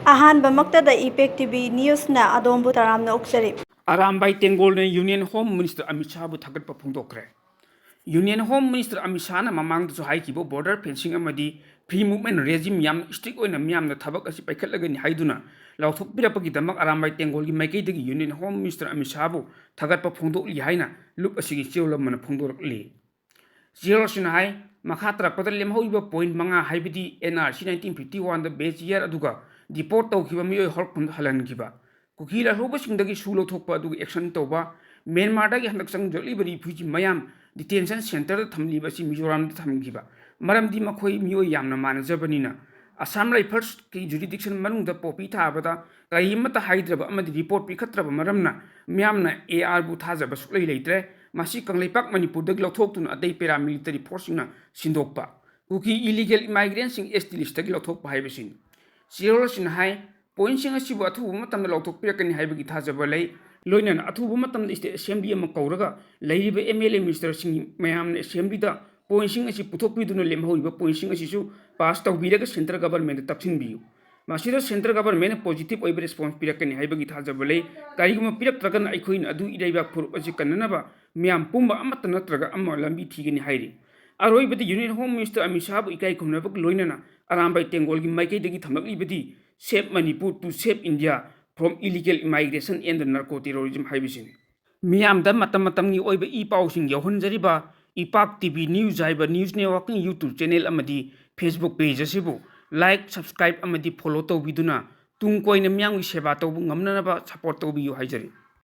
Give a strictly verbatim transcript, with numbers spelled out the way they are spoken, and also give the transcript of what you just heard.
ꯑꯍꯥꯟꯕꯃꯛꯇꯗ ꯏꯄꯦꯛ TV ꯅ꯭ꯌꯨꯁꯅ ꯑꯗꯣꯝꯕꯨ ꯇꯔꯥꯝꯅ ꯑꯣꯛꯆꯔꯤ꯫ ꯑꯔꯥꯝꯕꯥꯏ ꯇꯦꯡꯒꯣꯜꯅ ꯌꯨꯅꯤꯌꯟ ꯍꯣꯝ ꯃꯤꯅꯤꯁꯇꯔ ꯑꯃꯤꯠ ꯁꯥꯍꯕꯨ ꯊꯥꯒꯠꯄ ꯐꯣꯡꯗꯣꯛꯈ꯭ꯔꯦ꯫ ꯌꯨꯅꯤꯌꯟ ꯍꯣꯝ ꯃꯤꯅꯤꯁꯇꯔ ꯑꯃꯤꯠ ꯁꯥꯍꯅ ꯃꯃꯥꯡꯗꯁꯨ ꯍꯥꯏꯈꯤꯕ ꯕꯣꯔꯗꯔ ꯐꯦꯟꯁꯤꯡ ꯑꯃꯗꯤ ꯐ꯭ꯔꯤ ꯃꯨꯚꯃꯦꯟ ꯔꯦꯖꯤꯝ ꯌꯥꯝꯅ ꯏꯁꯇ꯭ꯔꯤꯛ ꯑꯣꯏꯅ ꯃꯤꯌꯥꯝꯅ ꯊꯕꯛ ꯑꯁꯤ ꯄꯥꯏꯈꯠꯂꯒꯅꯤ ꯍꯥꯏꯗꯨꯅ ꯂꯥꯎꯊꯣꯛꯄꯤꯔꯛꯄꯒꯤꯗꯃꯛ ꯑꯔꯥꯝꯕꯥꯏ ꯇꯦꯡꯒꯣꯜꯒꯤ ꯃꯥꯏꯀꯩꯗꯒꯤ ꯌꯨꯅꯤꯌꯟ ꯍꯣꯝ ꯃꯤꯅꯤꯁꯇꯔ ꯑꯃꯤꯠ ꯁꯥꯍꯕꯨ ꯊꯥꯒꯠꯄ ꯐꯣꯡꯗꯣꯛꯂꯤ ꯍꯥꯏꯅ ꯂꯨꯞ ꯑꯁꯤꯒꯤ ꯆꯦꯔꯣꯜ ꯑꯃꯅ ꯐꯣꯡꯗꯣꯔꯛꯂꯤ꯫ ꯆꯦꯔꯣꯜꯁꯤꯅ ꯍꯥꯏ, ꯃꯈꯥ ꯇꯥꯔꯛꯄꯗ ꯂꯦꯝꯍꯧꯔꯤꯕ ꯄꯣꯏꯟ ꯃꯉꯥ, ꯍꯥꯏꯕꯗꯤ N R C nineteen fifty one base year ꯑꯗꯨꯒ ꯗꯤꯄꯣꯔꯠ ꯇꯧꯈꯤꯕ ꯃꯤꯑꯣꯏ ꯍꯣꯔꯛꯐꯝꯗ ꯍꯜꯍꯟꯈꯤꯕ, ꯀꯨꯀꯤ ꯂꯥꯜꯍꯧꯕꯁꯤꯡꯗꯒꯤ ꯁꯨ ꯂꯧꯊꯣꯛꯄ ꯑꯗꯨꯒ ꯑꯦꯛꯁꯟ ꯇꯧꯕ, ꯃ꯭ꯌꯥꯟꯃꯥꯔꯗꯒꯤ ꯍꯟꯗꯛ ꯆꯪꯖꯔꯛꯂꯤꯕ ꯔꯤꯐ꯭ꯌꯨꯖꯤ ꯃꯌꯥꯝ ꯗꯤꯇꯦꯟꯁꯟ ꯁꯦꯟꯇꯔꯗ ꯊꯝꯂꯤꯕ ꯑꯁꯤ ꯃꯤꯖꯣꯔꯥꯝꯗ ꯊꯝꯈꯤꯕ, ꯃꯔꯝꯗꯤ ꯃꯈꯣꯏ ꯃꯤꯑꯣꯏ ꯌꯥꯝꯅ ꯃꯥꯟꯅꯖꯕꯅꯤꯅ꯫ ꯑꯁꯥꯝ ꯔꯥꯏꯐꯜꯁꯀꯤ ꯖꯨꯔꯤꯗꯤꯛꯁꯟ ꯃꯅꯨꯡꯗ ꯄꯣꯄꯤ ꯊꯥꯕꯗ ꯀꯔꯤ ꯑꯃꯠꯇ ꯍꯥꯏꯗ꯭ꯔꯕ ꯑꯃꯗꯤ ꯔꯤꯄꯣꯔꯠ ꯄꯤꯈꯠꯇ꯭ꯔꯕ ꯃꯔꯝꯅ ꯃꯤꯌꯥꯝꯅ ꯑꯦ ꯑꯥꯔꯕꯨ ꯊꯥꯖꯕ ꯁꯨꯛꯂꯩ ꯂꯩꯇ꯭ꯔꯦ꯫ ꯃꯁꯤ ꯀꯪꯂꯩꯄꯥꯛ ꯃꯅꯤꯄꯨꯔꯗꯒꯤ ꯂꯧꯊꯣꯛꯇꯨꯅ ꯑꯇꯩ ꯄꯦꯔꯥꯃꯤꯂꯤꯇꯔꯤ ꯐꯣꯔꯁꯁꯤꯡꯅ ꯁꯤꯟꯗꯣꯛꯄ꯫ ꯀꯨꯀꯤ ꯏꯂꯤꯒꯦꯜ ꯏꯃꯥꯏꯒ꯭ꯔꯦꯟꯁꯤꯡ ꯑꯦꯁ ꯇꯤ ꯂꯤꯁꯇꯒꯤ ꯂꯧꯊꯣꯛꯄ ꯍꯥꯏꯕꯁꯤꯅꯤ꯫ ꯆꯦꯔꯣꯜ ꯑꯁꯤꯅ ꯍꯥꯏ, ꯄꯣꯏꯟꯁꯤꯡ ꯑꯁꯤꯕꯨ ꯑꯊꯨꯕ ꯃꯇꯝꯗ ꯂꯧꯊꯣꯛꯄꯤꯔꯛꯀꯅꯤ ꯍꯥꯏꯕꯒꯤ ꯊꯥꯖꯕ ꯂꯩ꯫ ꯂꯣꯏꯅꯅ ꯑꯊꯨꯕ ꯃꯇꯝꯗ ꯁ꯭ꯇꯦꯠ ꯑꯦꯁꯦꯝꯕ꯭ꯂꯤ ꯑꯃ ꯀꯧꯔꯒ ꯂꯩꯔꯤꯕ ꯑꯦꯝ ꯑꯦꯜ ꯑꯦ ꯃꯤꯅꯤꯁꯇꯔꯁꯤꯡ ꯃꯌꯥꯝꯅ ꯑꯦꯁꯦꯝꯕ꯭ꯂꯤꯗ ꯄꯣꯏꯟꯁꯤꯡ ꯑꯁꯤ ꯄꯨꯊꯣꯛꯄꯤꯗꯨꯅ ꯂꯦꯝꯍꯧꯔꯤꯕ ꯄꯣꯏꯟꯁꯤꯡ ꯑꯁꯤꯁꯨ ꯄꯥꯁ ꯇꯧꯕꯤꯔꯒ ꯁꯦꯟꯇ꯭ꯔꯦꯜ ꯒꯚꯔꯟꯃꯦꯟꯠꯇ ꯇꯛꯁꯤꯟꯕꯤꯌꯨ꯫ ꯃꯁꯤꯗ ꯁꯦꯟꯇ꯭ꯔꯦꯜ ꯒꯚꯔꯟꯃꯦꯟꯠꯅ ꯄꯣꯖꯤꯇꯤꯚ ꯑꯣꯏꯕ ꯔꯦꯁꯄꯣꯟꯁ ꯄꯤꯔꯛꯀꯅꯤ ꯍꯥꯏꯕꯒꯤ ꯊꯥꯖꯕ ꯂꯩ꯫ ꯀꯔꯤꯒꯨꯝꯕ ꯄꯤꯔꯛꯇ꯭ꯔꯒꯅ ꯑꯩꯈꯣꯏꯅ ꯑꯗꯨ ꯏꯔꯩꯕꯥꯛ ꯐꯨꯔꯨꯞ ꯑꯁꯤ ꯀꯟꯅꯅꯕ ꯃꯤꯌꯥꯝ ꯄꯨꯝꯕ ꯑꯃꯠꯇ ꯅꯠꯇ꯭ꯔꯒ ꯑꯃ ꯂꯝꯕꯤ ꯊꯤꯒꯅꯤ ꯍꯥꯏꯔꯤ꯫ ꯑꯔꯣꯏꯕꯗ ꯌꯨꯅꯤꯌꯟ ꯍꯣꯝ ꯃꯤꯅꯤꯁꯇꯔ ꯑꯃꯤꯠ ꯁꯥꯍꯕꯨ ꯏꯀꯥꯏ ꯈꯨꯝꯅꯕꯒ ꯂꯣꯏꯅꯅ ꯑꯔꯥꯝꯕꯥꯏ ꯇꯦꯡꯒꯣꯜꯒꯤ ꯃꯥꯏꯀꯩꯗꯒꯤ ꯊꯝꯂꯛꯂꯤꯕꯗꯤ Save Manipur to Save India from Illegal Immigration and Narco Terrorism ꯍꯥꯏꯕꯁꯤꯅꯤ꯫ ꯃꯤꯌꯥꯝꯗ ꯃꯇꯝ ꯃꯇꯝꯒꯤ ꯑꯣꯏꯕ ꯏ ꯄꯥꯎꯁꯤꯡ ꯌꯧꯍꯟꯖꯔꯤꯕ ꯏꯄꯥꯛ ꯇꯤ ꯚꯤ ꯅ꯭ꯌꯨꯁ ꯍꯥꯏꯕ ꯅ꯭ꯌꯨꯁ ꯅꯦꯠꯋꯥꯔꯛꯀꯤꯡ ꯌꯨꯇ꯭ꯌꯨꯕ ꯆꯦꯅꯦꯜ ꯑꯃꯗꯤ ꯐꯦꯁꯕꯨꯛ ꯄꯦꯖ ꯑꯁꯤꯕꯨ ꯂꯥꯏꯛ, ꯁꯕꯁꯀ꯭ꯔꯥꯏꯕ ꯑꯃꯗꯤ ꯐꯣꯂꯣ ꯇꯧꯕꯤꯗꯨꯅ ꯇꯨꯡ ꯀꯣꯏꯅ ꯃꯤꯌꯥꯝꯒꯤ ꯁꯦꯕꯥ ꯇꯧꯕ ꯉꯝꯅꯅꯕ ꯁꯄꯣꯔꯠ ꯇꯧꯕꯤꯌꯨ ꯍꯥꯏꯖꯔꯤ꯫